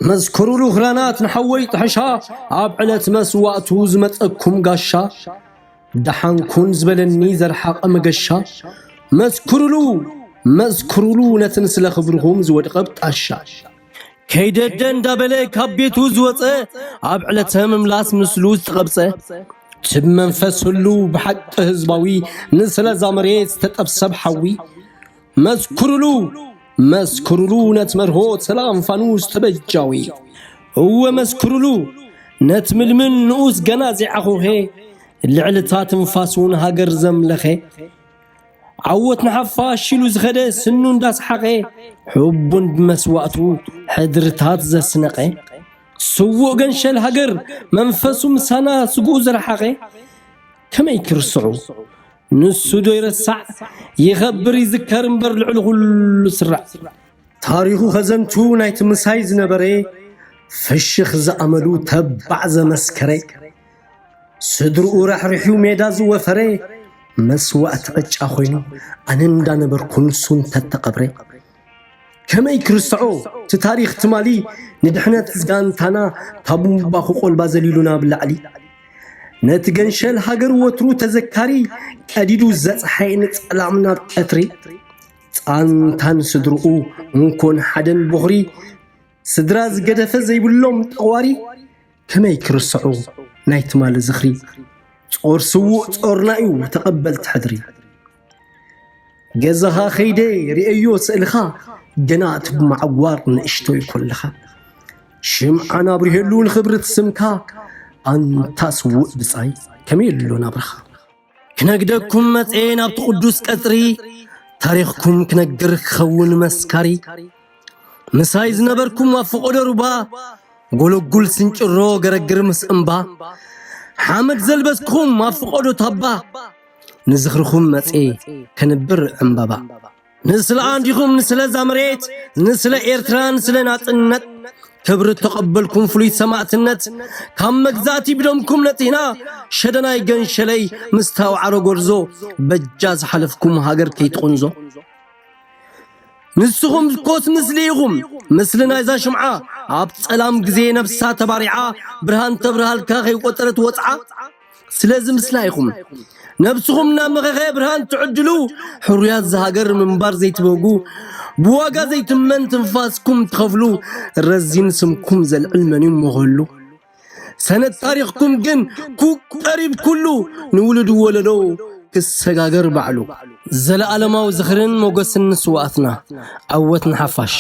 መስክሩሉ ክራናት ንሓወይ ጥሕሻ፣ ኣብ ዕለት መስዋእቱ ዝመጸኩም ጋሻ፣ ደሓንኩን ዝበለኒ ዘርሓቐ መገሻ፣ መስክሩሉ፣ መስክሩሉ ነቲ ንስለ ክብርኹም ዝወድቐ ብጣሻ። ከይደደ እንዳበለ ካብ ቤቱ ዝወፀ፣ ኣብ ዕለተ ምምላስ ምስሉ ዝተቐብፀ፣ ትብ መንፈስ ህሉ ብሓቂ ህዝባዊ፣ ንስለ እዛ መሬት ዝተጠብሰብ ሓዊ፣ መስክሩሉ፣ መስክሩሉ ነቲ መርሆ ሰላም ፋኑስ ተበጃዊ። እወ መስክሩሉ፣ ነቲ ምልምን ንኡስ ገና ዘይዓኾኸ፣ ልዕልታ ትንፋስ እውን ሃገር ዘምለኸ። ዓወት ንሓፋሽ ኢሉ ዝኸደ ስኑ እንዳሰሓቐ፣ ሕቡን ብመስዋእቱ ሕድርታት ዘስነቐ። ስዉእ ገንሸል ሃገር መንፈሱ ምሳና ስግኡ ዝረሓቐ። ከመይ ክርስዑ? ንሱ ዶ ይረሳዕ? ይኸብር ይዝከር እምበር ልዕሊ ኩሉ ስራዕ። ታሪኹ ከዘንቱ ናይቲ ምሳይ ዝነበረ፣ ፍሽኽ ዝኣመሉ ተባዕ ዘመስከረ፣ ስድርኡ ራሕሪሑ ሜዳ ዝወፈረ፣ መስዋእቲ ዕጫ ኮይኑ ኣነ እንዳነበርኩ ንሱ እንተተቐብረ። ከመይ ክርስዖ እቲ ታሪኽ ትማሊ፣ ንድሕነት ጋንታና ካብ ቡምባ ክቆልባ ዘሊሉና ብላዕሊ። ነቲ ገንሸል ሃገር ወትሩ ተዘካሪ፣ ቀዲዱ ዘጽሓየ ንጸላም ናብ ቀትሪ። ጻንታን ስድርኡ እንኮን ሓደን ቦኽሪ፣ ስድራ ዝገደፈ ዘይብሎም ጠዋሪ። ከመይ ክርስዑ ናይ ትማሊ ዝኽሪ? ጾር ስዉእ ጾርና እዩ ተቐበልቲ ሕድሪ። ገዛኻ ከይደ ርእየዮ ስእልኻ፣ ገና እቲ ብማዕጓር ንእሽቶይ ኮለኻ። ሽምዓን ኣብሪሄሉ ንኽብሪ እቲ ስምካ፣ ኣንታ ስዉእ ብጻይ ከመይ ኣሎ ናብራኻ? ክነግደኩም መጽኤ ናብቲ ቅዱስ ቀጽሪ፣ ታሪኽኩም ክነግር ክኸውን መስካሪ። ምሳይ ዝነበርኩም ኣብ ፈቐዶ ሩባ፣ ጎለጉል ስንጭሮ ገረግር ምስ እምባ፣ ሓመድ ዘልበስኩም ኣብ ፈቐዶ ታባ፣ ንዝኽርኹም መጽኤ ከንብር ዕምባባ። ንስለ ኣንዲኹም፣ ንስለ እዛ መሬት፣ ንስለ ኤርትራ፣ ንስለ ናጽነት፣ ክብሪ ተቐበልኩም ፍሉይ ሰማእትነት። ካብ መግዛእቲ ብደምኩም ነጺህና፣ ሸደናይ ገንሸለይ ምስ ታውዓሮ ጎርዞ፣ በጃ ዝሓለፍኩም ሃገር ከይትቕንዞ። ንስኹም ኮስ ምስሊ ኢኹም፣ ምስሊ ናይዛ ሽምዓ፣ ኣብ ጸላም ግዜ ነብሳ ተባሪዓ፣ ብርሃን ተብርሃልካ ከይቆጸረት ወጽዓ። ስለዚ ምስላ ኢኹም። ነብስኹም እናመኸኸ ብርሃን ትዕድሉ፣ ሕሩያት ዝሃገር ምንባር ዘይትበጉ፣ ብዋጋ ዘይትመን ትንፋስኩም ትኸፍሉ፣ ረዚን ስምኩም ዘልዕል መን እዩ እሞ ክህሉ? ሰነድ ታሪኽኩም ግን ክቀሪብ ኩሉ፣ ንውሉድ ወለዶ ክሰጋገር ባዕሉ። ዘለኣለማዊ ዝኽርን ሞገስን ንስውኣትና። ዓወት ንሓፋሽ።